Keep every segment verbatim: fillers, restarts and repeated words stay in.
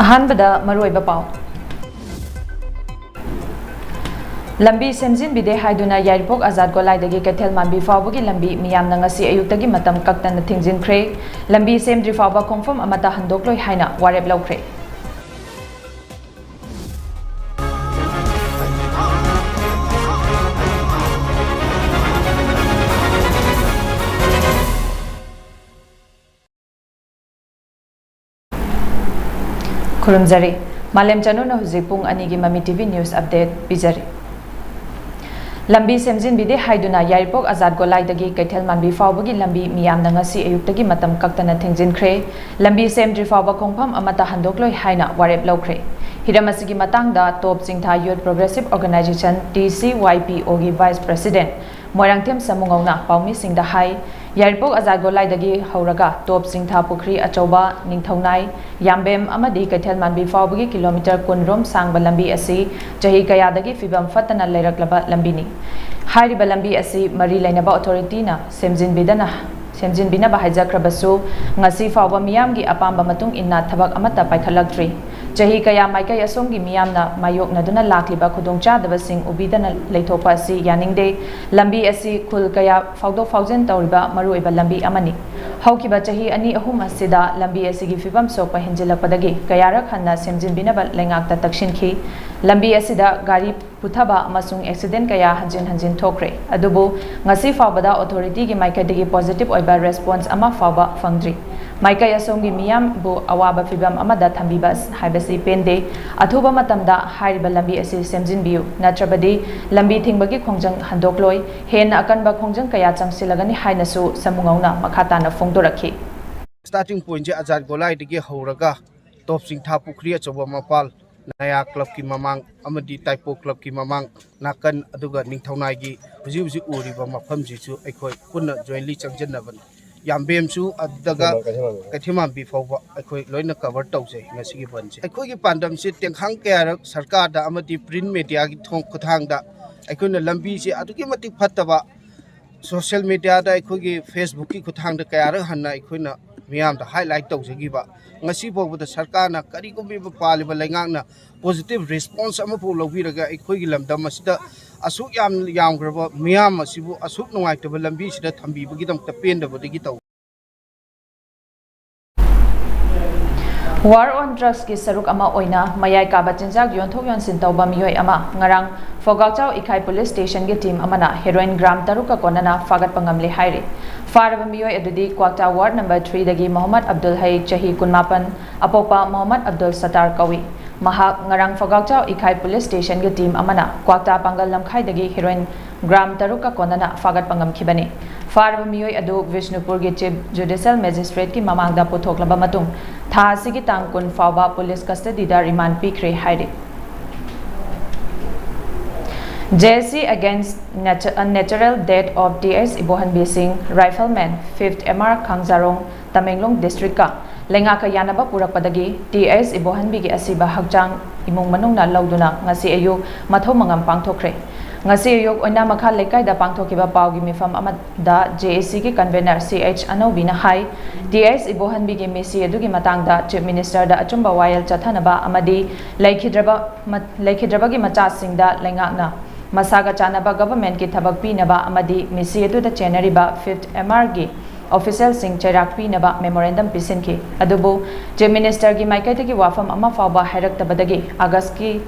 ꯑꯍꯥꯟꯕꯗ ꯃꯔꯨꯑꯣꯏꯕ ꯄꯥꯎ꯫ ꯂꯝꯕꯤ ꯁꯦꯝꯖꯤꯟꯕꯤꯗꯦ ꯍꯥꯏꯗꯨꯅ ꯌꯥꯏꯔꯤꯄꯣꯛ ꯑꯖꯥꯗ ꯒꯣꯂꯥꯏꯗꯒꯤ ꯀꯩꯊꯦꯜ ꯃꯥꯟꯕꯤ ꯐꯥꯎꯕꯒꯤ ꯂꯝꯕꯤ ꯃꯤꯌꯥꯝꯅ ꯉꯁꯤ ꯑꯌꯨꯛꯇꯒꯤ ꯃꯇꯝ ꯀꯛꯇꯅ ꯊꯤꯡꯖꯤꯟꯈ꯭ꯔꯦ꯫ ꯂꯝꯕꯤ ꯁꯦꯝꯗ꯭ꯔꯤ ꯐꯥꯎꯕ ꯈꯣꯡꯐꯝ ꯑꯃꯠꯇ ꯍꯟꯗꯣꯛꯂꯣꯏ ꯍꯥꯏꯅ ꯋꯥꯔꯦꯞ ꯂꯧꯈ꯭ꯔꯦ꯫ ꯈꯨꯔꯨꯝꯖꯔꯤ꯫ ꯃꯥꯂꯦꯝ ꯆꯅꯨꯅ ꯍꯧꯖꯤꯛ ꯄꯨꯡ ꯑꯅꯤꯒꯤ ꯃꯃꯤ ꯇꯤ ꯚꯤ news update ꯄꯤꯖꯔꯤ꯫ ꯂꯝꯕꯤ ꯁꯦꯝꯖꯤꯟꯕꯤꯗꯦ ꯍꯥꯏꯗꯨꯅ ꯌꯥꯏꯔꯤꯄꯣꯛ ꯑꯖꯥꯗ ꯒꯣꯂꯥꯏꯗꯒꯤ ꯀꯩꯊꯦꯜ ꯃꯥꯟꯕꯤ ꯐꯥꯎꯕꯒꯤ ꯂꯝꯕꯤ ꯃꯤꯌꯥꯝꯅ ꯉꯁꯤ ꯑꯌꯨꯛꯇꯒꯤ ꯃꯇꯝ ꯀꯛꯇꯅ ꯊꯤꯡꯖꯤꯟꯈ꯭ꯔꯦ꯫ ꯂꯝꯕꯤ ꯁꯦꯝꯗ꯭ꯔꯤ ꯐꯥꯎꯕ ꯈꯣꯡꯐꯝ ꯑꯃꯠꯇ ꯍꯟꯗꯣꯛꯂꯣꯏ ꯍꯥꯏꯅ ꯋꯥꯔꯦꯞ ꯂꯧꯈ꯭ꯔꯦ꯫ ꯍꯤꯔꯝ ꯑꯁꯤꯒꯤ ꯃꯇꯥꯡꯗ ꯇꯣꯞ ꯆꯤꯡꯊꯥ Youth Progressive Organisation, T C Y P O ꯒꯤ vice president ꯃꯣꯏꯔꯥꯡꯊꯦꯝ ꯁꯃꯨꯉꯧꯅ ꯄꯥꯎꯃꯤꯁꯤꯡꯗ ꯍꯥꯏ, ꯌꯥꯏꯔꯤꯄꯣꯛ ꯑꯖꯥꯗ ꯒꯣꯂꯥꯏꯗꯒꯤ ꯍꯧꯔꯒ ꯇꯣꯞ ꯆꯤꯡꯊꯥ ꯄꯨꯈ꯭ꯔꯤ ꯑꯆꯧꯕ, ꯅꯤꯡꯊꯧꯅꯥꯏ, ꯌꯥꯝꯕꯦꯝ ꯑꯃꯗꯤ ꯀꯩꯊꯦꯜ ꯃꯥꯟꯕꯤ ꯐꯥꯎꯕꯒꯤ ꯀꯤꯂꯣꯃꯤꯇꯔ ꯀꯨꯟ ꯔꯣꯝ ꯁꯥꯡꯕ ꯂꯝꯕꯤ ꯑꯁꯤ ꯆꯍꯤ ꯀꯌꯥꯗꯒꯤ ꯐꯤꯕꯝ ꯐꯠꯇꯅ ꯂꯩꯔꯛꯂꯕ ꯂꯝꯕꯤꯅꯤ꯫ ꯍꯥꯏꯔꯤꯕ ꯂꯝꯕꯤ ꯑꯁꯤ ꯃꯔꯤ ꯂꯩꯅꯕ authority ꯅ ꯁꯦꯝꯖꯤꯟꯕꯤꯗꯅ, ꯁꯦꯝꯖꯤꯟꯕꯤꯅꯕ ꯍꯥꯏꯖꯈ꯭ꯔꯕꯁꯨ, ꯉꯁꯤ ꯐꯥꯎꯕ ꯃꯤꯌꯥꯝꯒꯤ ꯑꯄꯥꯝꯕ ꯃꯇꯨꯡ ꯏꯟꯅ ꯊꯕꯛ ꯑꯃꯠꯇ ꯄꯥꯏꯈꯠꯂꯛꯇ꯭ꯔꯤ꯫ ꯆꯍꯤ ꯀꯌꯥ ꯃꯥꯏꯀꯩ ꯑꯁꯣꯝꯒꯤ ꯃꯤꯌꯥꯝꯅ ꯃꯥꯌꯣꯛꯅꯗꯨꯅ ꯂꯥꯛꯂꯤꯕ ꯈꯨꯗꯣꯡꯆꯥꯗꯕꯁꯤꯡ ꯎꯕꯤꯗꯅ ꯂꯩꯊꯣꯛꯄ ꯑꯁꯤ ꯌꯥꯅꯤꯡꯗꯦ꯫ ꯂꯝꯕꯤ ꯑꯁꯤ ꯈꯨꯜ ꯀꯌꯥ ꯐꯥꯎꯗꯣꯛ ꯐꯥꯎꯖꯤꯟ ꯇꯧꯔꯤꯕ ꯃꯔꯨꯑꯣꯏꯕ ꯂꯝꯕꯤ ꯑꯃꯅꯤ꯫ ꯍꯧꯈꯤꯕ ꯆꯍꯤ ꯑꯅꯤ ꯑꯍꯨꯝ ꯑꯁꯤꯗ ꯂꯝꯕꯤ ꯑꯁꯤꯒꯤ ꯐꯤꯕꯝ ꯁꯣꯛꯄ ꯍꯦꯟꯖꯤꯜꯂꯛꯄꯗꯒꯤ ꯀꯌꯥꯔꯛ ꯍꯟꯅ ꯁꯦꯝꯖꯤꯟꯕꯤꯅꯕ ꯂꯩꯉꯥꯛꯇ ꯇꯛꯁꯤꯟꯈꯤ꯫ ꯂꯝꯕꯤ ꯑꯁꯤꯗ ꯒꯥꯔꯤ ꯄꯨꯊꯕ ꯑꯃꯁꯨꯡ accident ꯀꯌꯥ ꯍꯟꯖꯤꯟ ꯍꯟꯖꯤꯟ ꯊꯣꯛꯈ꯭ꯔꯦ꯫ ꯑꯗꯨꯕꯨ ꯉꯁꯤ ꯐꯥꯎꯕꯗ authority ꯒꯤ ꯃꯥꯏꯀꯩꯗꯒꯤ positive ꯑꯣꯏꯕ response ꯑꯃ ꯐꯥꯎꯕ ꯐꯪꯗ꯭ꯔꯤ꯫ ꯃꯥꯏꯀꯩ ꯑꯁꯣꯝꯒꯤ ꯃꯤꯌꯥꯝꯕꯨ ꯑꯋꯥꯕ ꯐꯤꯕꯝ ꯑꯃꯗ ꯊꯝꯕꯤꯕ ꯍꯥꯏꯕꯁꯤ ꯄꯦꯟꯗꯦ꯫ ꯑꯊꯨꯕ ꯃꯇꯝꯗ ꯍꯥꯏꯔꯤꯕ ꯂꯝꯕꯤ ꯑꯁꯤ ꯁꯦꯝꯖꯤꯟꯕꯤꯌꯨ, ꯅꯠꯇ꯭ꯔꯕꯗꯤ ꯂꯝꯕꯤ ꯊꯤꯡꯕꯒꯤ ꯈꯣꯡꯖꯪ ꯍꯟꯗꯣꯛꯂꯣꯏ, ꯍꯦꯟꯅ ꯑꯀꯟꯕ ꯈꯣꯡꯖꯪ ꯀꯌꯥ ꯆꯪꯁꯤꯜꯂꯒꯅꯤ ꯍꯥꯏꯅꯁꯨ ꯁꯃꯨꯉꯧꯅ ꯃꯈꯥ ꯇꯥꯅ ꯐꯣꯡꯗꯣꯔꯛꯈꯤ꯫ Starting point ꯁꯦ ꯑꯖꯥꯗ ꯒꯣꯂꯥꯏꯗꯒꯤ ꯍꯧꯔꯒ ꯇꯣꯞ ꯆꯤꯡꯊꯥ ꯄꯨꯈ꯭ꯔꯤ ꯑꯆꯧꯕ ꯃꯄꯥꯜ, ꯅꯌꯥ club ꯀꯤ ꯃꯃꯥꯡ ꯑꯃꯗꯤ ꯇꯥꯏꯄꯣ club ꯀꯤ ꯃꯃꯥꯡ ꯅꯥꯀꯟ, ꯑꯗꯨꯒ ꯅꯤꯡꯊꯧꯅꯥꯏꯒꯤ ꯍꯧꯖꯤꯛ ꯍꯧꯖꯤꯛ ꯎꯔꯤꯕ ꯃꯐꯝꯁꯤꯁꯨ ꯑꯩꯈꯣꯏ ꯄꯨꯟꯅ jointly ꯆꯪꯁꯤꯟꯅꯕꯅꯤ꯫ ꯌꯥꯝꯕꯦꯝꯁꯨ ꯑꯗꯨꯒ ꯀꯩꯊꯦꯜꯃꯥꯟꯕꯤ ꯐꯥꯎꯕ ꯑꯩꯈꯣꯏ ꯂꯣꯏꯅ cover ꯇꯧꯖꯩ ꯉꯁꯤꯒꯤ ꯕꯟꯁꯦ꯫ ꯑꯩꯈꯣꯏꯒꯤ ꯄꯥꯟꯗꯝꯁꯤ ꯇꯦꯡꯈꯥꯡ ꯀꯌꯥꯔꯛ ꯁꯔꯀꯥꯔꯗ ꯑꯃꯗꯤ print media ꯒꯤ ꯊꯣꯡ-, ꯈꯨꯠꯊꯥꯡꯗ ꯑꯩꯈꯣꯏꯅ ꯂꯝꯕꯤꯁꯦ ꯑꯗꯨꯛꯀꯤ ꯃꯇꯤꯛ ꯐꯠꯇꯕ, social media ꯗ ꯑꯩꯈꯣꯏꯒꯤ Facebook ꯀꯤ ꯈꯨꯠꯊꯥꯡꯗ ꯀꯌꯥꯔꯛ ꯍꯟꯅ ꯑꯩꯈꯣꯏꯅ ꯃꯤꯌꯥꯝꯗ highlight ꯇꯧꯖꯈꯤꯕ꯫ ꯉꯁꯤ ꯐꯥꯎꯕꯗ ꯁꯔꯀꯥꯔꯅ ꯀꯔꯤꯒꯨꯝꯕ ꯄꯥꯜꯂꯤꯕ ꯂꯩꯉꯥꯛꯅ positive response ꯑꯃꯐꯥꯎ ꯂꯧꯕꯤꯔꯒ ꯑꯩꯈꯣꯏꯒꯤ ꯂꯝꯗꯝ ꯑꯁꯤꯗ ꯑꯁꯨꯛ ꯌꯥꯝ ꯌꯥꯝꯈ꯭ꯔꯕ ꯃꯤꯌꯥꯝ ꯑꯁꯤꯕꯨ ꯑꯁꯨꯛ ꯅꯨꯡꯉꯥꯏꯇꯕ ꯂꯝꯕꯤꯁꯤꯗ ꯊꯝꯕꯤꯕꯒꯤꯗꯃꯛꯇ ꯄꯦꯟꯗꯕꯗꯒꯤ ꯇꯧ꯫ War on Drugsꯀꯤ ꯁꯔꯨꯛ ꯑꯃ ꯑꯣꯏꯅ ꯃꯌꯥꯏ ꯀꯥꯕ ꯆꯤꯟꯖꯥꯛ ꯌꯣꯟꯊꯣꯛ ꯌꯣꯟꯁꯤꯟ ꯇꯧꯕ ꯃꯤꯑꯣꯏ ꯑꯃ ꯉꯔꯥꯡ ꯐꯣꯒꯥꯛꯆꯥꯎ ꯏꯈꯥꯏ ꯄꯨꯂꯤꯁ ꯁ꯭ꯇꯦꯁꯟꯒꯤ ꯇꯤꯝ ꯑꯃꯅ ꯍꯦꯔꯣꯏꯟ ꯒ꯭ꯔꯥꯝ ꯇꯔꯨꯛꯀ ꯀꯣꯟꯅꯅ ꯐꯥꯒꯠꯄ ꯉꯝꯂꯦ ꯍꯥꯏꯔꯤ꯫ ꯐꯥꯔꯕ ꯃꯤꯑꯣꯏ ꯑꯗꯨꯗꯤ ꯀ꯭ꯋꯥꯛꯇꯥ ꯋꯥꯔꯗ ꯅꯝꯕꯔ ꯊ꯭ꯔꯤꯗꯒꯤ ꯃꯣꯍꯝꯃꯗ ꯑꯕꯗꯨꯜ ꯍꯩ, ꯆꯍꯤ ꯀꯨꯟꯃꯥꯄꯟ, ꯑꯄꯣꯛꯄ ꯃꯣꯍꯝꯃꯗ ꯑꯕꯗꯨꯜ ꯁꯇꯥꯔ ꯀꯧꯏ꯫ ꯃꯍꯥꯛ ꯉꯔꯥꯡ ꯐꯣꯒꯥꯛꯆꯥꯎ ꯏꯈꯥꯏ ꯄꯨꯂꯤꯁ ꯁ꯭ꯇꯦꯁꯟꯒꯤ ꯇꯤꯝ ꯑꯃꯅ ꯀ꯭ꯋꯥꯛꯇꯥ ꯄꯥꯡꯒꯜ ꯂꯝꯈꯥꯏꯗꯒꯤ ꯍꯦꯔꯣꯏꯟ ꯒ꯭ꯔꯥꯝ ꯇꯔꯨꯛꯀ ꯀꯣꯟꯅꯅ ꯐꯥꯒꯠꯄ ꯉꯝꯈꯤꯕꯅꯤ꯫ ꯐꯥꯔꯕ ꯃꯤꯑꯣꯏ ꯑꯗꯨ ꯕꯤꯁꯅꯨꯄꯨꯔꯒꯤ ꯆꯤꯐ ꯖꯨꯗꯤꯁꯤꯌꯦꯜ ꯃꯦꯖꯤꯁꯇ꯭ꯔꯦꯠꯀꯤ ꯃꯃꯥꯡꯗ ꯄꯨꯊꯣꯛꯂꯕ ꯃꯇꯨꯡ, ꯊꯥ ꯑꯁꯤꯒꯤ ꯇꯥꯡ ꯀꯨꯟ ꯐꯥꯎꯕ ꯄꯨꯂꯤꯁ ꯀꯁꯇꯗꯤꯗ ꯔꯤꯃꯥꯟꯗ ꯄꯤꯈ꯭ꯔꯦ ꯍꯥꯏꯔꯤ꯫ J S C against natu-, unnatural death of T S Ibohanbi ꯁꯤꯡ, rifleman, fifth M R, ꯈꯥꯡꯖꯥꯔꯣꯡ, Tamenglong ꯗꯤꯁꯇ꯭ꯔꯤꯛꯀ ꯂꯩꯉꯥꯛꯀ ꯌꯥꯅꯕ ꯄꯨꯔꯛꯄꯗꯒꯤ ꯇꯤ ꯑꯦꯁ ꯏꯕꯣꯍꯟꯕꯤꯒꯤ ꯑꯁꯤꯕ ꯍꯛꯆꯥꯡ ꯏꯃꯨꯡ ꯃꯅꯨꯡꯅ ꯂꯧꯗꯨꯅ ꯉꯁꯤ ꯑꯌꯨꯛ ꯃꯊꯧ ꯃꯉꯝ ꯄꯥꯡꯊꯣꯛꯈ꯭ꯔꯦ꯫ ꯉꯁꯤ ꯑꯌꯨꯛ ꯑꯣꯏꯅꯥꯃꯈꯥ ꯂꯩꯀꯥꯏꯗ ꯄꯥꯡꯊꯣꯛꯈꯤꯕ ꯄꯥꯎꯒꯤ ꯃꯤꯐꯝ ꯑꯃꯗ J A Cꯒꯤ convener C H ꯑꯅꯧꯕꯤꯅ ꯍꯥꯏ, ꯇꯤ ꯑꯦꯁ ꯏꯕꯣꯍꯟꯕꯤꯒꯤ ꯃꯤꯁꯤ ꯑꯗꯨꯒꯤ ꯃꯇꯥꯡꯗ Chief Ministerꯗ ꯑꯆꯨꯝꯕ ꯋꯥꯌꯦꯜ ꯆꯠꯊꯅꯕ ꯑꯃꯗꯤ ꯂꯩꯈꯤꯗ꯭ꯔꯕ, ꯂꯩꯈꯤꯗ꯭ꯔꯕꯒꯤ ꯃꯆꯥꯁꯤꯡꯗ ꯂꯩꯉꯥꯛꯅ ꯃꯁꯥꯒ ꯆꯥꯟꯅꯕ governmentꯀꯤ ꯊꯕꯛ ꯄꯤꯅꯕ ꯑꯃꯗꯤ ꯃꯤꯁꯤ ꯑꯗꯨꯗ ꯆꯦꯟꯅꯔꯤꯕ fifth M Rꯒꯤ officialꯁꯤꯡ ꯆꯩꯔꯥꯛ ꯄꯤꯅꯕ memorandum ꯄꯤꯁꯤꯟꯈꯤ꯫ ꯑꯗꯨꯕꯨ Chief Ministerꯒꯤ ꯃꯥꯏꯀꯩꯗꯒꯤ ꯋꯥꯐꯝ ꯑꯃ ꯐꯥꯎꯕ ꯍꯥꯏꯔꯛꯇꯕꯗꯒꯤ Augustꯀꯤ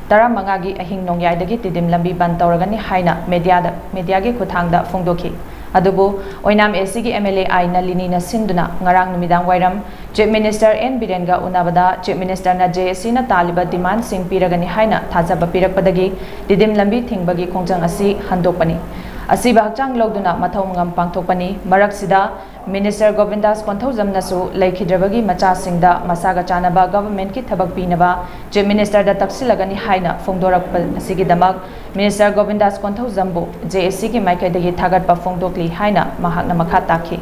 ꯇꯔꯥꯃꯉꯥꯒꯤ ꯑꯍꯤꯡ ꯅꯣꯡꯌꯥꯏꯗꯒꯤ ꯇꯤꯗꯤꯝ ꯂꯝꯕꯤ ꯕꯟ ꯇꯧꯔꯒꯅꯤ ꯍꯥꯏꯅ mediaꯗ, mediaꯒꯤ ꯈꯨꯠꯊꯥꯡꯗ ꯐꯣꯡꯗꯣꯛꯈꯤ꯫ ꯑꯗꯨꯕꯨ ꯑꯣꯏꯅꯥꯝ A Cꯒꯤ M L A I ꯅꯂꯤꯅꯤꯅ ꯁꯤꯟꯗꯨꯅ ꯉꯔꯥꯡ ꯅꯨꯃꯤꯗꯥꯡ ꯋꯥꯏꯔꯝ Chief Minister N ꯕꯤꯔꯦꯟꯒ ꯎꯅꯕꯗ Chief Ministerꯅ J A Cꯅ ꯇꯥꯜꯂꯤꯕ demandꯁꯤꯡ ꯄꯤꯔꯒꯅꯤ ꯍꯥꯏꯅ ꯊꯥꯖꯕ ꯄꯤꯔꯛꯄꯗꯒꯤ ꯇꯤꯗꯤꯝ ꯂꯝꯕꯤ ꯊꯤꯡꯕꯒꯤ ꯈꯣꯡꯖꯪ ꯑꯁꯤ ꯍꯟꯗꯣꯛꯄꯅꯤ꯫ ꯑꯁꯤꯕ ꯍꯛꯆꯥꯡ ꯂꯧꯗꯨꯅ ꯃꯊꯧ ꯃꯉꯝ ꯄꯥꯡꯊꯣꯛꯄꯅꯤ꯫ ꯃꯔꯛꯁꯤꯗ Minister ꯒꯣꯕꯤꯟꯗꯥꯁ ꯀꯣꯟꯊꯧꯖꯝꯅꯁꯨ ꯂꯩꯈꯤꯗ꯭ꯔꯕꯒꯤ ꯃꯆꯥꯁꯤꯡꯗ ꯃꯁꯥꯒ ꯆꯥꯟꯅꯕ governmentꯀꯤ ꯊꯕꯛ ꯄꯤꯅꯕ Chief Ministerꯗ ꯇꯛꯁꯤꯜꯂꯒꯅꯤ ꯍꯥꯏꯅ ꯐꯣꯡꯗꯣꯔꯛꯄ ꯑꯁꯤꯒꯤꯗꯃꯛ Minister ꯒꯣꯕꯤꯟꯗꯥꯁ ꯀꯣꯟꯊꯧꯖꯝꯕꯨ J A Cꯒꯤ ꯃꯥꯏꯀꯩꯗꯒꯤ ꯊꯥꯒꯠꯄ ꯐꯣꯡꯗꯣꯛꯂꯤ ꯍꯥꯏꯅ ꯃꯍꯥꯛꯅ ꯃꯈꯥ ꯇꯥꯈꯤ꯫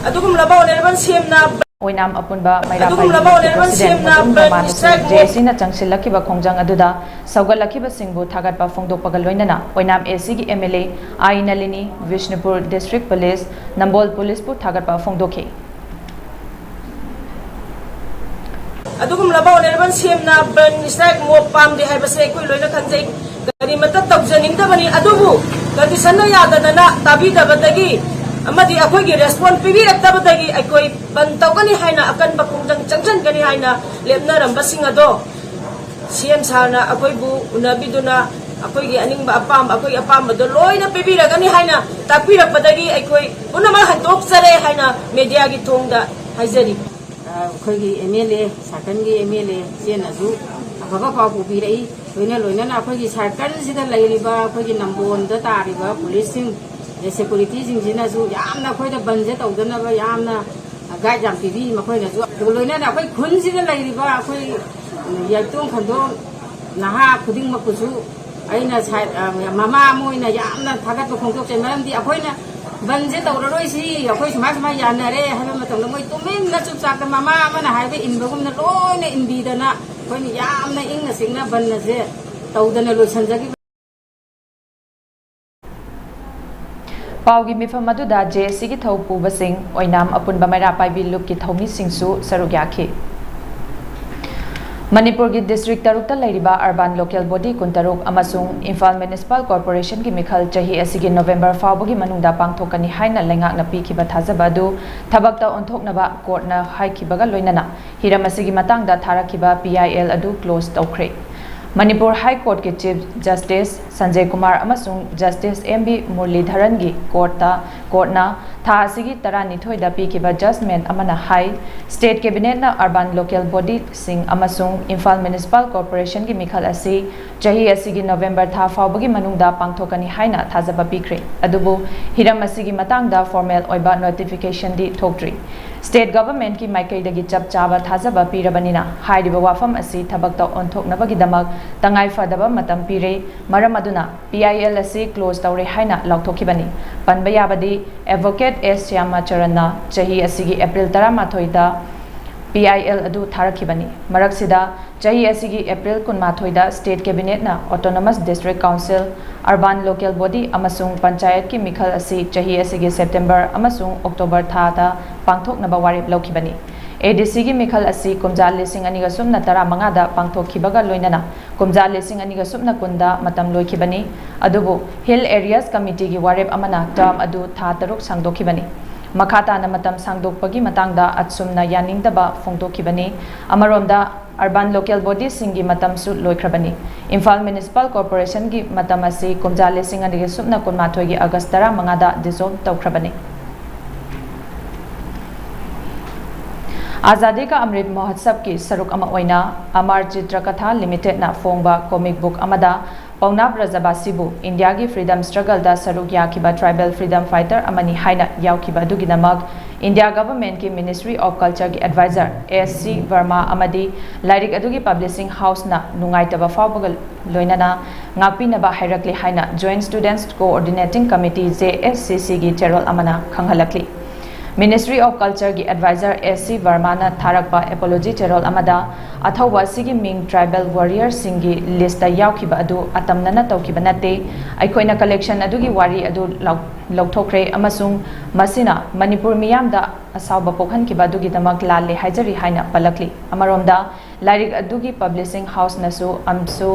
ꯑꯗꯨꯒꯨꯝꯂꯕ honourable C M ꯅ ꯑꯣꯏꯅꯥꯝ ꯑꯄꯨꯟꯕ ꯃꯩꯔꯥ ꯑꯗꯨꯒꯨꯝꯂꯕ ꯄꯥꯏꯕꯤ Honourable ꯂꯨꯞꯀꯤ ꯄ꯭ꯔꯁꯤꯗꯦꯟ ꯁꯤ ꯑꯦꯝꯅ ꯃꯇꯨꯡ ꯕꯟ ꯃꯃꯥꯟꯅꯁꯨ ꯁ꯭ꯇ꯭ꯔꯥꯏꯛ ꯖꯦ ꯑꯦ ꯁꯤꯅ ꯆꯪꯁꯤꯜꯂꯛꯈꯤꯕ ꯈꯣꯡꯖꯪ ꯑꯗꯨꯗ ꯁꯧꯒꯠꯂꯛꯈꯤꯕꯁꯤꯡꯕꯨ ꯊꯥꯒꯠꯄ ꯐꯣꯡꯗꯣꯛꯄꯒ ꯂꯣꯏꯅꯅ ꯑꯣꯏꯅꯥꯝ ꯑꯦ ꯁꯤꯒꯤ ꯑꯦꯝ ꯑꯦꯜ ꯑꯦ ꯑꯥꯏ ꯅꯂꯤꯅꯤ, ꯕꯤꯁꯅꯨꯄꯨꯔ ꯗꯤꯁꯇ꯭ꯔꯤꯛ ꯄꯨꯂꯤꯁ, ꯅꯝꯕꯣꯜ ꯄꯨꯂꯤꯁꯄꯨ ꯊꯥꯒꯠꯄ ꯐꯣꯡꯗꯣꯛꯈꯤ꯫ ꯑꯗꯨꯒꯨꯝꯂꯕ Honourable ꯁꯤ ꯑꯦꯝꯅ ꯕꯟ ꯁ꯭ꯇ꯭ꯔꯥꯏꯛ ꯃꯣꯕ ꯄꯥꯝꯗꯦ ꯍꯥꯏꯕꯁꯦ ꯑꯩꯈꯣꯏ ꯂꯣꯏꯅ ꯈꯪꯖꯩ꯫ ꯀꯔꯤꯃꯠꯇ ꯇꯧꯖꯅꯤꯡꯗꯕꯅꯤ, ꯑꯗꯨꯕꯨ conditionꯅ ꯌꯥꯗꯗꯅ ꯇꯥꯕꯤꯗꯕꯗꯒꯤ ꯑꯃꯗꯤ ꯑꯩꯈꯣꯏꯒꯤ response ꯄꯤꯕꯤꯔꯛꯇꯕꯗꯒꯤ ꯑꯩꯈꯣꯏ ꯕꯟ ꯇꯧꯒꯅꯤ ꯍꯥꯏꯅ, ꯑꯀꯟꯕ ꯈꯣꯡꯖꯪ ꯆꯪꯁꯤꯟꯒꯅꯤ ꯍꯥꯏꯅ ꯂꯦꯞꯅꯔꯝꯕꯁꯤꯡ ꯑꯗꯣ ꯁꯤ ꯑꯦꯝ ꯁꯥꯔꯅ ꯑꯩꯈꯣꯏꯕꯨ ꯎꯅꯕꯤꯗꯨꯅ ꯑꯩꯈꯣꯏꯒꯤ ꯑꯅꯤꯡꯕ ꯑꯄꯥꯝꯕ, ꯑꯩꯈꯣꯏꯒꯤ ꯑꯄꯥꯝꯕꯗꯣ ꯂꯣꯏꯅ ꯄꯤꯕꯤꯔꯒꯅꯤ ꯍꯥꯏꯅ ꯇꯥꯛꯄꯤꯔꯛꯄꯗꯒꯤ ꯑꯩꯈꯣꯏ ꯄꯨꯝꯅꯃꯛ ꯍꯟꯗꯣꯛꯆꯔꯦ ꯍꯥꯏꯅ mediaꯒꯤ ꯊꯣꯡꯗ ꯍꯥꯏꯖꯔꯤ꯫ ꯑꯩꯈꯣꯏꯒꯤ ꯑꯦꯝ ꯑꯦꯜ ꯑꯦ, circleꯒꯤ ꯑꯦꯝ ꯑꯦꯜ ꯑꯦ ꯏꯆꯦꯅꯁꯨ ꯑꯐꯕ ꯄꯥꯎ ꯄꯨꯕꯤꯔꯛꯏ꯫ ꯂꯣꯏꯅ ꯂꯣꯏꯅꯅ ꯑꯩꯈꯣꯏꯒꯤ circleꯁꯤꯗ ꯂꯩꯔꯤꯕ ꯑꯩꯈꯣꯏꯒꯤ ꯅꯝꯕꯣꯜꯗ ꯇꯥꯔꯤꯕ ꯄꯨꯂꯤꯁꯁꯤꯡ, ꯑꯗꯩ securityꯁꯤꯡꯁꯤꯅꯁꯨ ꯌꯥꯝꯅ ꯑꯩꯈꯣꯏꯗ ꯕꯟꯁꯦ ꯇꯧꯗꯅꯕ ꯌꯥꯝꯅ guide ꯌꯥꯝ ꯄꯤꯕꯤ꯫ ꯃꯈꯣꯏꯅꯁꯨ, ꯑꯗꯨꯒ ꯂꯣꯏꯅꯅ ꯑꯩꯈꯣꯏ ꯈꯨꯟꯁꯤꯗ ꯂꯩꯔꯤꯕ ꯑꯩꯈꯣꯏ ꯌꯥꯏꯇꯣꯡ ꯈꯟꯗꯣꯡ ꯅꯍꯥ ꯈꯨꯗꯤꯡꯃꯛꯄꯨꯁꯨ ꯑꯩꯅ ꯁꯥꯏꯠ, ꯑ, ꯃꯃꯥ ꯑꯃ ꯑꯣꯏꯅ ꯌꯥꯝꯅ ꯊꯥꯒꯠꯄ ꯐꯣꯡꯗꯣꯛꯆꯩ꯫ ꯃꯔꯝꯗꯤ ꯑꯩꯈꯣꯏꯅ ꯕꯟꯁꯦ ꯇꯧꯔꯔꯣꯏꯁꯤ, ꯑꯩꯈꯣꯏ ꯁꯨꯃꯥꯏ ꯁꯨꯃꯥꯏ ꯌꯥꯅꯔꯦ ꯍꯥꯏꯕ ꯃꯇꯝꯗ ꯃꯣꯏ ꯇꯨꯃꯤꯟꯅ ꯆꯨꯞ ꯆꯥꯞꯇ ꯃꯃꯥ ꯑꯃꯅ ꯍꯥꯏꯕ ꯏꯟꯕꯒꯨꯝꯅ ꯂꯣꯏꯅ ꯏꯟꯕꯤꯗꯅ ꯑꯩꯈꯣꯏꯅ ꯌꯥꯝꯅ ꯏꯪꯅ ꯆꯤꯛꯅ ꯕꯟ ꯑꯁꯦ ꯇꯧꯗꯅ ꯂꯣꯏꯁꯤꯟꯖꯈꯤꯕ꯫ ꯄꯥꯎꯒꯤ ꯃꯤꯐꯝ ꯑꯗꯨꯗ ꯖꯦ ꯑꯦ ꯁꯤꯒꯤ ꯊꯧ ꯄꯨꯕꯁꯤꯡ, ꯑꯣꯏꯅꯥꯝ ꯑꯄꯨꯟꯕ ꯃꯩꯔꯥ ꯄꯥꯏꯕꯤ ꯂꯨꯞꯀꯤ ꯊꯧꯃꯤꯁꯤꯡꯁꯨ ꯁꯔꯨꯛ ꯌꯥꯈꯤ꯫ ꯃꯅꯤꯄꯨꯔꯒꯤ ꯗꯤꯁꯇ꯭ꯔꯤꯛ ꯇꯔꯨꯛꯇ ꯂꯩꯔꯤꯕ urban local body ꯀꯨꯟꯇꯔꯨꯛ ꯑꯃꯁꯨꯡ ꯏꯝꯐꯥꯜ ꯃ꯭ꯌꯨꯅꯤꯁꯤꯄꯥꯜ ꯀꯣꯔꯄꯣꯔꯦꯁꯟꯒꯤ ꯃꯤꯈꯜ ꯆꯍꯤ ꯑꯁꯤꯒꯤ ꯅꯣꯕꯦꯝꯕꯔ ꯐꯥꯎꯕꯒꯤ ꯃꯅꯨꯡꯗ ꯄꯥꯡꯊꯣꯛꯀꯅꯤ ꯍꯥꯏꯅ ꯂꯩꯉꯥꯛꯅ ꯄꯤꯈꯤꯕ ꯊꯥꯖꯕ ꯑꯗꯨ ꯊꯕꯛꯇ ꯑꯣꯟꯊꯣꯛꯅꯕ ꯀꯣꯔꯠꯅ ꯍꯥꯏꯈꯤꯕꯒ ꯂꯣꯏꯅꯅ ꯍꯤꯔꯝ ꯑꯁꯤꯒꯤ ꯃꯇꯥꯡꯗ ꯊꯥꯔꯛꯈꯤꯕ ꯄꯤ ꯑꯥꯏ ꯑꯦꯜ ꯑꯗꯨ ꯀ꯭ꯂꯣꯖ ꯇꯧꯈ꯭ꯔꯦ꯫ ꯃꯅꯤꯄꯨꯔ ꯍꯥꯏ ꯀꯣꯔꯠꯀꯤ ꯆꯤꯐ ꯖꯁꯇꯤꯁ ꯁꯟꯖꯦ ꯀꯨꯃꯥꯔ ꯑꯃꯁꯨꯡ ꯖꯁꯇꯤꯁ ꯑꯦꯝ ꯕꯤ ꯃꯨꯔꯂꯤꯙꯔꯟꯒꯤ ꯀꯣꯔꯠꯇ, ꯀꯣꯔꯠꯅ ꯊꯥ ꯑꯁꯤꯒꯤ ꯇꯔꯥꯅꯤꯊꯣꯏꯗ ꯄꯤꯈꯤꯕ ꯖꯖꯃꯦꯟ ꯑꯃꯅ ꯍꯥꯏ, ꯁ꯭ꯇꯦꯠ ꯀꯦꯕꯤꯅꯦꯠꯅ urban local bodyꯁꯤꯡ ꯑꯃꯁꯨꯡ ꯏꯝꯐꯥꯜ ꯃ꯭ꯌꯨꯅꯤꯁꯤꯄꯥꯜ ꯀꯣꯔꯄꯣꯔꯦꯁꯟꯒꯤ ꯃꯤꯈꯜ ꯑꯁꯤ ꯆꯍꯤ ꯑꯁꯤꯒꯤ ꯅꯣꯕꯦꯝꯕꯔ ꯊꯥ ꯐꯥꯎꯕꯒꯤ ꯃꯅꯨꯡꯗ ꯄꯥꯡꯊꯣꯛꯀꯅꯤ ꯍꯥꯏꯅ ꯊꯥꯖꯕ ꯄꯤꯈ꯭ꯔꯦ꯫ ꯑꯗꯨꯕꯨ ꯍꯤꯔꯝ ꯑꯁꯤꯒꯤ ꯃꯇꯥꯡꯗ ꯐꯣꯔꯃꯦꯜ ꯑꯣꯏꯕ ꯅꯣꯇꯤꯐꯤꯀꯦꯁꯟꯗꯤ ꯊꯣꯛꯇ꯭ꯔꯤ꯫ ꯁ꯭ꯇꯦꯠ ꯒꯚꯔꯟꯃꯦꯟꯠꯀꯤ ꯃꯥꯏꯀꯩꯗꯒꯤ ꯆꯞ ꯆꯥꯕ ꯊꯥꯖꯕ ꯄꯤꯔꯕꯅꯤꯅ ꯍꯥꯏꯔꯤꯕ ꯋꯥꯐꯝ ꯑꯁꯤ ꯊꯕꯛꯇ ꯑꯣꯟꯊꯣꯛꯅꯕꯒꯤꯗꯃꯛ ꯇꯉꯥꯏ ꯐꯗꯕ ꯃꯇꯝ ꯄꯤꯔꯦ꯫ ꯃꯔꯝ ꯑꯗꯨꯅ ꯄꯤ ꯑꯥꯏ ꯑꯦꯜ ꯑꯁꯤ ꯀ꯭ꯂꯣꯖ ꯇꯧꯔꯦ ꯍꯥꯏꯅ ꯂꯥꯎꯊꯣꯛꯈꯤꯕꯅꯤ꯫ ꯄꯟꯕ ꯌꯥꯕꯗꯤ, ꯑꯦꯗꯚꯣꯀꯦꯠ ꯑꯦꯁ ꯁ꯭ꯌꯥꯃꯥꯆꯔꯟꯅ ꯆꯍꯤ ꯑꯁꯤꯒꯤ ꯑꯦꯄ꯭ꯔꯤꯜ ꯇꯔꯥꯃꯥꯊꯣꯏꯗ ꯄꯤ ꯑꯥꯏ ꯑꯦꯜ ꯑꯗꯨ ꯊꯥꯔꯛꯈꯤꯕꯅꯤ꯫ ꯃꯔꯛꯁꯤꯗ, ꯆꯍꯤ ꯑꯁꯤꯒꯤ ꯑꯦꯄ꯭ꯔꯤꯜ ꯀꯨꯟꯃꯥꯊꯣꯏꯗ State Cabinetꯅ Autonomous District Council, Urban Local Body ꯑꯃꯁꯨꯡ ꯄꯟꯆꯥꯌꯠꯀꯤ ꯃꯤꯈꯜ ꯑꯁꯤ ꯆꯍꯤ ꯑꯁꯤꯒꯤ ꯁꯦꯞꯇꯦꯝꯕꯔ ꯑꯃꯁꯨꯡ ꯑꯣꯛꯇꯣꯕꯔ ꯊꯥꯗ ꯄꯥꯡꯊꯣꯛꯅꯕ ꯋꯥꯔꯦꯞ ꯂꯧꯈꯤꯕꯅꯤ꯫ ꯑꯦ ꯗꯤ ꯁꯤꯒꯤ ꯃꯤꯈꯜ ꯑꯁꯤ ꯀꯨꯝꯖꯥ ꯂꯤꯁꯤꯡ ꯑꯅꯤꯒ ꯁꯨꯞꯅ ꯇꯔꯥꯃꯉꯥꯗ ꯄꯥꯡꯊꯣꯛꯈꯤꯕꯒ ꯂꯣꯏꯅꯅ ꯀꯨꯝꯖꯥ ꯂꯤꯁꯤꯡ ꯑꯅꯤꯒ ꯁꯨꯞꯅ ꯀꯨꯟꯗ ꯃꯇꯝ ꯂꯣꯏꯈꯤꯕꯅꯤ꯫ ꯑꯗꯨꯕꯨ Hill Areas Committeeꯒꯤ ꯋꯥꯔꯦꯞ ꯑꯃꯅ term ꯑꯗꯨ ꯊꯥ ꯇꯔꯨꯛ ꯁꯥꯡꯗꯣꯛꯈꯤꯕꯅꯤ꯫ ꯃꯈꯥ ꯇꯥꯅ ꯃꯇꯝ ꯁꯥꯡꯗꯣꯛꯄꯒꯤ ꯃꯇꯥꯡꯗ ꯑꯁꯨꯝꯅ ꯌꯥꯅꯤꯡꯗꯕ ꯐꯣꯡꯗꯣꯛꯈꯤꯕꯅꯤ꯫ ꯑꯃꯔꯣꯝꯗ, Urban Local Bodyꯁꯤꯡꯒꯤ ꯃꯇꯝꯁꯨ ꯂꯣꯏꯈ꯭ꯔꯕꯅꯤ꯫ ꯏꯝꯐꯥꯜ Municipal Corporationꯒꯤ ꯃꯇꯝ ꯑꯁꯤ ꯀꯨꯝꯖꯥ ꯂꯤꯁꯤꯡ ꯑꯅꯤꯒ ꯁꯨꯞꯅ ꯀꯨꯟꯃꯥꯊꯣꯏꯒꯤ ꯑꯥꯒꯁ ꯇꯔꯥꯃꯉꯥꯗ dissolve ꯇꯧꯈ꯭ꯔꯕꯅꯤ꯫ ꯑꯥꯖꯥꯗꯤ ꯀꯥ ꯑꯃ꯭ꯔꯤꯠ ꯃꯍꯣꯠꯁꯕꯀꯤ ꯁꯔꯨꯛ ꯑꯃ ꯑꯣꯏꯅ ꯑꯃꯔ ꯆꯤꯇ꯭ꯔꯀꯊꯥ Limitedꯅ ꯐꯣꯡꯕ comic book ꯑꯃꯗ ꯄꯧꯅꯥ ꯕ꯭ꯔꯖꯕꯥꯁꯤꯕꯨ ꯏꯟꯗꯤꯌꯥꯒꯤ freedom struggleꯗ ꯁꯔꯨꯛ ꯌꯥꯈꯤꯕ tribal freedom fighter ꯑꯃꯅꯤ ꯍꯥꯏꯅ ꯌꯥꯎꯈꯤꯕ ꯑꯗꯨꯒꯤꯗꯃꯛ India Governmentꯀꯤ Ministry of Cultureꯒꯤ advisor S C ꯕꯔꯃꯥ ꯑꯃꯗꯤ ꯂꯥꯏꯔꯤꯛ ꯑꯗꯨꯒꯤ publishing houseꯅ ꯅꯨꯡꯉꯥꯏꯇꯕ ꯐꯥꯎꯕꯒ ꯂꯣꯏꯅꯅ ꯉꯥꯛꯄꯤꯅꯕ ꯍꯥꯏꯔꯛꯂꯤ ꯍꯥꯏꯅ Joint Students Coordinating Committee, JSCCꯒꯤ ꯆꯦꯔꯣꯜ ꯑꯃꯅ ꯈꯪꯍꯜꯂꯛꯂꯤ꯫ Ministry of Cultureꯒꯤ advisor S C ꯕꯔꯃꯥꯅ ꯊꯥꯔꯛꯄ apology ꯆꯦꯔꯣꯜ ꯑꯃꯗ, ꯑꯊꯧꯕ ꯑꯁꯤꯒꯤ ꯃꯤꯡ tribal warriorꯁꯤꯡꯒꯤ listꯇ ꯌꯥꯎꯈꯤꯕ ꯑꯗꯨ ꯑꯇꯝꯅꯅ ꯇꯧꯈꯤꯕ ꯅꯠꯇꯦ꯫ ꯑꯩꯈꯣꯏꯅ collection ꯑꯗꯨꯒꯤ ꯋꯥꯔꯤ ꯑꯗꯨ ꯂꯥꯎ-, ꯂꯧꯊꯣꯛꯈ꯭ꯔꯦ ꯑꯃꯁꯨꯡ ꯃꯁꯤꯅ ꯃꯅꯤꯄꯨꯔ ꯃꯤꯌꯥꯝꯗ ꯑꯁꯥꯎꯕ ꯄꯣꯛꯍꯟꯈꯤꯕ ꯑꯗꯨꯒꯤꯗꯃꯛ ꯂꯥꯜꯂꯦ ꯍꯥꯏꯖꯔꯤ ꯍꯥꯏꯅ ꯄꯜꯂꯛꯂꯤ꯫ ꯑꯃꯔꯣꯝꯗ, ꯂꯥꯏꯔꯤꯛ ꯑꯗꯨꯒꯤ publishing houseꯅꯁꯨ ꯑꯝꯁꯨ,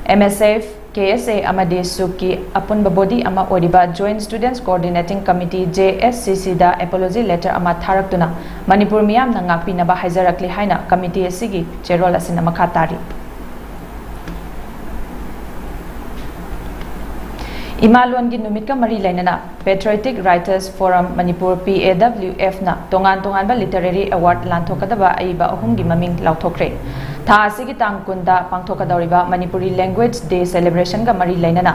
MSF, KSA ꯑꯃꯗꯤ ꯁꯨꯛꯀꯤ ꯑꯄꯨꯟꯕ body ꯑꯃ ꯑꯣꯏꯔꯤꯕ Joint Students Coordinating Committee, JSCCꯗ apology letter ꯑꯃ ꯊꯥꯔꯛꯇꯨꯅ ꯃꯅꯤꯄꯨꯔ ꯃꯤꯌꯥꯝꯅ ꯉꯥꯛꯄꯤꯅꯕ ꯍꯥꯏꯖꯔꯛꯂꯤ ꯍꯥꯏꯅ committee ꯑꯁꯤꯒꯤ ꯆꯦꯔꯣꯜ ꯑꯁꯤꯅ ꯃꯈꯥ ꯇꯥꯔꯤ꯫ ꯏꯃꯥ ꯂꯣꯟꯒꯤ ꯅꯨꯃꯤꯠꯀ ꯃꯔꯤ ꯂꯩꯅꯅ Patriotic Writers Forum Manipur, PAWFꯅ ꯇꯣꯉꯥꯟ ꯇꯣꯉꯥꯟꯕ literary award ꯂꯥꯟꯊꯣꯛꯀꯗꯕ ꯑꯏꯕ ꯑꯍꯨꯝꯒꯤ ꯃꯃꯤꯡ ꯂꯥꯎꯊꯣꯛꯈ꯭ꯔꯦ꯫ ꯊꯥ ꯑꯁꯤꯒꯤ ꯇꯥꯡ ꯀꯨꯟꯗ ꯄꯥꯡꯊꯣꯛꯀꯗꯧꯔꯤꯕ Manipuri Language Day celebrationꯒ ꯃꯔꯤ ꯂꯩꯅꯅ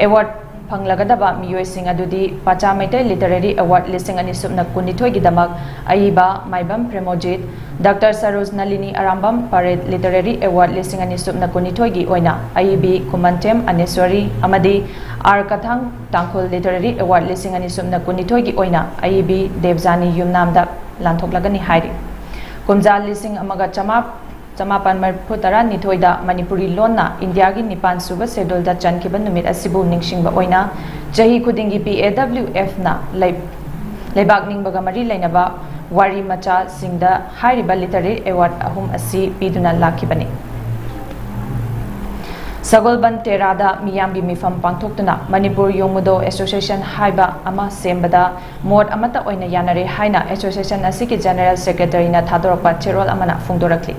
award ꯐꯪꯂꯒꯗꯕ ꯃꯤꯑꯣꯏꯁꯤꯡ ꯑꯗꯨꯗꯤ ꯄꯆꯥ ꯃꯩꯇꯩ ꯂꯤꯇꯔꯦꯔꯤ ꯑꯦꯋꯥꯔꯗ ꯂꯤꯁꯤꯡ ꯑꯅꯤ ꯁꯨꯞꯅ ꯀꯨꯟꯅꯤꯊꯣꯏꯒꯤꯗꯃꯛ ꯑꯏꯕ ꯃꯥꯏꯕꯝ ꯄ꯭ꯔꯦꯃꯣꯖꯤꯠ, ꯗꯥꯛꯇꯔ ꯁꯔꯣꯖ ꯅꯂꯤꯅꯤ ꯑꯔꯥꯝꯕꯝ ꯄꯔꯦꯠ ꯂꯤꯇꯔꯦꯔꯤ ꯑꯦꯋꯥꯔꯗ ꯂꯤꯁꯤꯡ ꯑꯅꯤ ꯁꯨꯞꯅ ꯀꯨꯟꯅꯤꯊꯣꯏꯒꯤ ꯑꯣꯏꯅ ꯑꯏꯕꯤ ꯈꯨꯃꯟꯊꯦꯝ ꯑꯅꯦꯁ꯭ꯋꯔꯤ ꯑꯃꯗꯤ ꯑꯥꯔ ꯀꯊꯥꯡ ꯇꯥꯡꯈꯨꯜ ꯂꯤꯇꯔꯦꯔꯤ ꯑꯦꯋꯥꯔꯗ ꯂꯤꯁꯤꯡ ꯑꯅꯤ ꯁꯨꯞꯅ ꯀꯨꯟꯅꯤꯊꯣꯏꯒꯤ ꯑꯣꯏꯅ ꯑꯏꯕꯤ ꯗꯦꯕꯖꯥꯅꯤ ꯌꯨꯝꯅꯥꯝꯗ ꯂꯥꯟꯊꯣꯛꯂꯒꯅꯤ ꯍꯥꯏꯔꯤ꯫ ꯀꯨꯝꯖꯥ ꯂꯤꯁꯤꯡ ꯑꯃꯒ ꯆꯃꯥ-, ꯆꯃꯥꯄꯟ ꯃꯔꯤꯐꯨ ꯇꯔꯥꯅꯤꯊꯣꯏꯗ ꯃꯅꯤꯄꯨꯔꯤ ꯂꯣꯟꯅ ꯏꯟꯗꯤꯌꯥꯒꯤ ꯅꯤꯄꯥꯟ ꯁꯨꯕ ꯁꯦꯗꯨꯜꯗ ꯆꯟꯈꯤꯕ ꯅꯨꯃꯤꯠ ꯑꯁꯤꯕꯨ ꯅꯤꯡꯁꯤꯡꯕ ꯑꯣꯏꯅ ꯆꯍꯤ ꯈꯨꯗꯤꯡꯒꯤ ꯄꯤ ꯑꯦ ꯗꯕ꯭ꯂꯤꯎ ꯑꯦꯐꯅ ꯂꯩ-, ꯂꯩꯕꯥꯛ ꯅꯤꯡꯕꯒ ꯃꯔꯤ ꯂꯩꯅꯕ ꯋꯥꯔꯤ ꯃꯆꯥꯁꯤꯡꯗ ꯍꯥꯏꯔꯤꯕ ꯂꯤꯇꯔꯦꯔꯤ ꯑꯦꯋꯥꯔꯗ ꯑꯍꯨꯝ ꯑꯁꯤ ꯄꯤꯗꯨꯅ ꯂꯥꯛꯈꯤꯕꯅꯤ꯫ ꯁꯒꯣꯜꯕꯟ ꯇꯦꯔꯥꯗ ꯃꯤꯌꯥꯝꯒꯤ ꯃꯤꯐꯝ ꯄꯥꯡꯊꯣꯛꯇꯨꯅ ꯃꯅꯤꯄꯨꯔ ꯌꯣꯡꯃꯨꯗꯣ ꯑꯦꯁꯣꯁꯤꯌꯦꯁꯟ ꯍꯥꯏꯕ ꯑꯃ ꯁꯦꯝꯕꯗ ꯃꯣꯠ ꯑꯃꯠꯇ ꯑꯣꯏꯅ ꯌꯥꯅꯔꯦ ꯍꯥꯏꯅ ꯑꯦꯁꯣꯁꯤꯌꯦꯁꯟ ꯑꯁꯤꯒꯤ ꯖꯦꯅꯔꯦꯜ ꯁꯦꯀ꯭ꯔꯦꯇꯔꯤꯅ ꯊꯥꯗꯣꯔꯛꯄ ꯆꯦꯔꯣꯜ ꯑꯃꯅ ꯐꯣꯡꯗꯣꯔꯛꯂꯤ꯫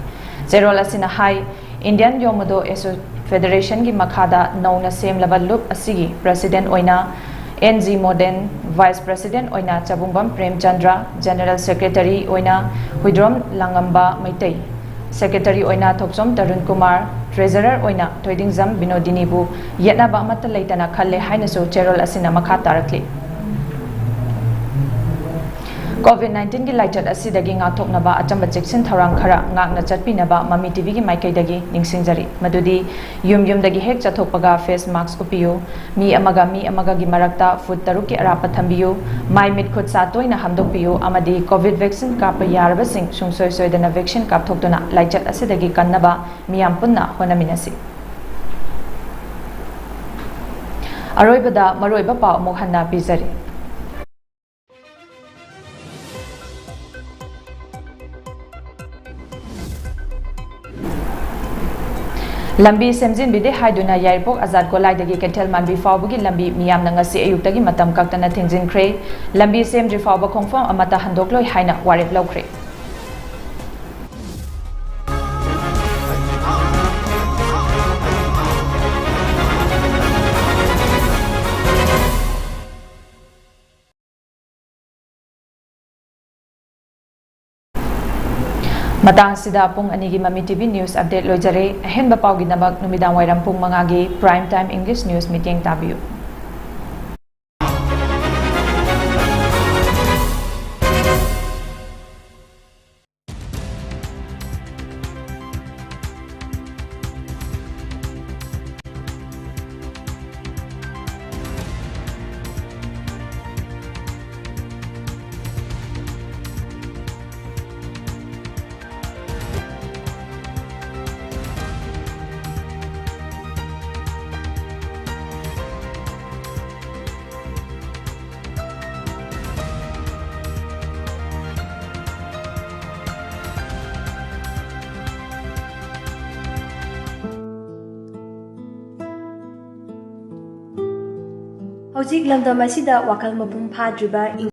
ꯆꯦꯔꯣꯜ ꯑꯁꯤꯅ ꯍꯥꯏ, ꯏꯟꯗꯤꯌꯟ ꯌꯣꯡꯃꯨꯗꯣ ꯑꯦꯁꯣ-, ꯐꯦꯗꯔꯦꯁꯟꯒꯤ ꯃꯈꯥꯗ ꯅꯧꯅ ꯁꯦꯝꯂꯕ ꯂꯨꯞ ꯑꯁꯤꯒꯤ ꯄ꯭ꯔꯦꯁꯤꯗꯦꯟꯠ ꯑꯣꯏꯅ N G Moden, vice president ꯑꯣꯏꯅ ꯆꯕꯨꯡꯕꯝ ꯄ꯭ꯔꯦꯝꯆꯟꯗ꯭ꯔ, ꯖꯦꯅꯔꯦꯜ ꯁꯦꯀ꯭ꯔꯦꯇꯔꯤ ꯑꯣꯏꯅ ꯍꯨꯏꯗ꯭ꯔꯣꯝ ꯂꯥꯡꯉꯝꯕ ꯃꯩꯇꯩ, ꯁꯦꯀ꯭ꯔꯦꯇꯔꯤ ꯑꯣꯏꯅ ꯊꯣꯛꯆꯣꯝ ꯇꯔꯨꯟ ꯀꯨꯃꯥꯔ, ꯇ꯭ꯔꯦꯖꯔꯔ ꯑꯣꯏꯅ ꯊꯣꯏꯗꯤꯡꯖꯝ ꯕꯤꯅꯣꯗꯤꯅꯤꯕꯨ ꯌꯦꯠꯅꯕ ꯑꯃꯠꯇ ꯂꯩꯇꯅ ꯈꯜꯂꯦ ꯍꯥꯏꯅꯁꯨ ꯆꯦꯔꯣꯜ ꯑꯁꯤꯅ ꯃꯈꯥ ꯇꯥꯔꯛꯂꯤ꯫ ꯀꯣꯚꯤꯗ ꯅꯥꯏꯟꯇꯤꯟꯒꯤ ꯂꯥꯏꯆꯠ ꯑꯁꯤꯗꯒꯤ ꯉꯥꯛꯊꯣꯛꯅꯕ ꯑꯆꯝꯕ ꯆꯦꯛꯁꯤꯟ ꯊꯧꯔꯥꯡ ꯈꯔ ꯉꯥꯛꯅ ꯆꯠꯄꯤꯅꯕ ꯃꯃꯤ ꯇꯤꯚꯤꯒꯤ ꯃꯥꯏꯀꯩꯗꯒꯤ ꯅꯤꯡꯁꯤꯡꯖꯔꯤ꯫ ꯃꯗꯨꯗꯤ ꯌꯨꯝ ꯌꯨꯝꯗꯒꯤ ꯍꯦꯛ ꯆꯠꯊꯣꯛꯄꯒ ꯐꯦꯁ ꯃꯥꯛꯁ ꯎꯞꯄꯤꯌꯨ, ꯃꯤ ꯑꯃꯒ ꯃꯤ ꯑꯃꯒꯒꯤ ꯃꯔꯛꯇ ꯐꯨꯠ ꯇꯔꯨꯛꯀꯤ ꯑꯔꯥꯞꯄ ꯊꯝꯕꯤꯌꯨ, ꯃꯥꯏ ꯃꯤꯠ ꯈꯨꯠ ꯁꯥ ꯇꯣꯏꯅ ꯍꯥꯝꯗꯣꯛꯄꯤꯌꯨ ꯑꯃꯗꯤ ꯀꯣꯚꯤꯗ ꯚꯦꯛꯁꯤꯟ ꯀꯥꯞꯄ ꯌꯥꯔꯕꯁꯤꯡ ꯁꯨꯡꯁꯣꯏ ꯁꯣꯏꯗꯅ ꯚꯦꯛꯁꯤꯟ ꯀꯥꯞꯊꯣꯛꯇꯨꯅ ꯂꯥꯏꯆꯠ ꯑꯁꯤꯗꯒꯤ ꯀꯟꯅꯕ ꯃꯤꯌꯥꯝ ꯄꯨꯟꯅ ꯍꯣꯠꯅꯃꯤꯟꯅꯁꯤ꯫ ꯑꯔꯣꯏꯕꯗ ꯃꯔꯨꯑꯣꯏꯕ ꯄꯥꯎ ꯑꯃꯨꯛ ꯍꯟꯅ ꯄꯤꯖꯔꯤ꯫ ꯂꯝꯕꯤ ꯁꯦꯝꯖꯤꯟꯕꯤꯗꯦ ꯍꯥꯏꯗꯨꯅ ꯌꯥꯏꯔꯤꯄꯣꯛ ꯑꯖꯥꯗ ꯒꯣꯂꯥꯏꯗꯒꯤ ꯀꯩꯊꯦꯜ ꯃꯥꯟꯕꯤ ꯐꯥꯎꯕꯒꯤ ꯂꯝꯕꯤ ꯃꯤꯌꯥꯝꯅ ꯉꯁꯤ ꯑꯌꯨꯛꯇꯒꯤ ꯃꯇꯝ ꯀꯛꯇꯅ ꯊꯤꯡꯖꯤꯟꯈ꯭ꯔꯦ꯫ ꯂꯝꯕꯤ ꯁꯦꯝꯗ꯭ꯔꯤ ꯐꯥꯎꯕ ꯈꯣꯡꯐꯝ ꯑꯃꯠꯇ ꯍꯟꯗꯣꯛꯂꯣꯏ ꯍꯥꯏꯅ ꯋꯥꯔꯦꯞ ꯂꯧꯈ꯭ꯔꯦ꯫ ꯃꯇꯥꯡꯁꯤꯗ ꯄꯨꯡ ꯑꯅꯤꯒꯤ ꯃꯃꯤ ꯇꯤꯚꯤ ꯅ꯭ꯌꯨꯁ ꯑꯞꯗꯦꯠ ꯂꯣꯏꯖꯔꯦ꯫ ꯑꯍꯦꯟꯕ ꯄꯥꯎꯒꯤꯗꯃꯛ ꯅꯨꯃꯤꯗꯥꯡ ꯋꯥꯏꯔꯝ ꯄꯨꯡ ꯃꯉꯥꯒꯤ Prime Time English News ꯃꯤꯠꯌꯦꯡ ꯇꯥꯕꯤꯌꯨ꯫ ꯍꯧꯖꯤꯛ ꯂꯝꯗꯝ ꯑꯁꯤꯗ ꯋꯥꯈꯜ ꯃꯄꯨꯡ ꯐꯥꯗ꯭ꯔꯤꯕ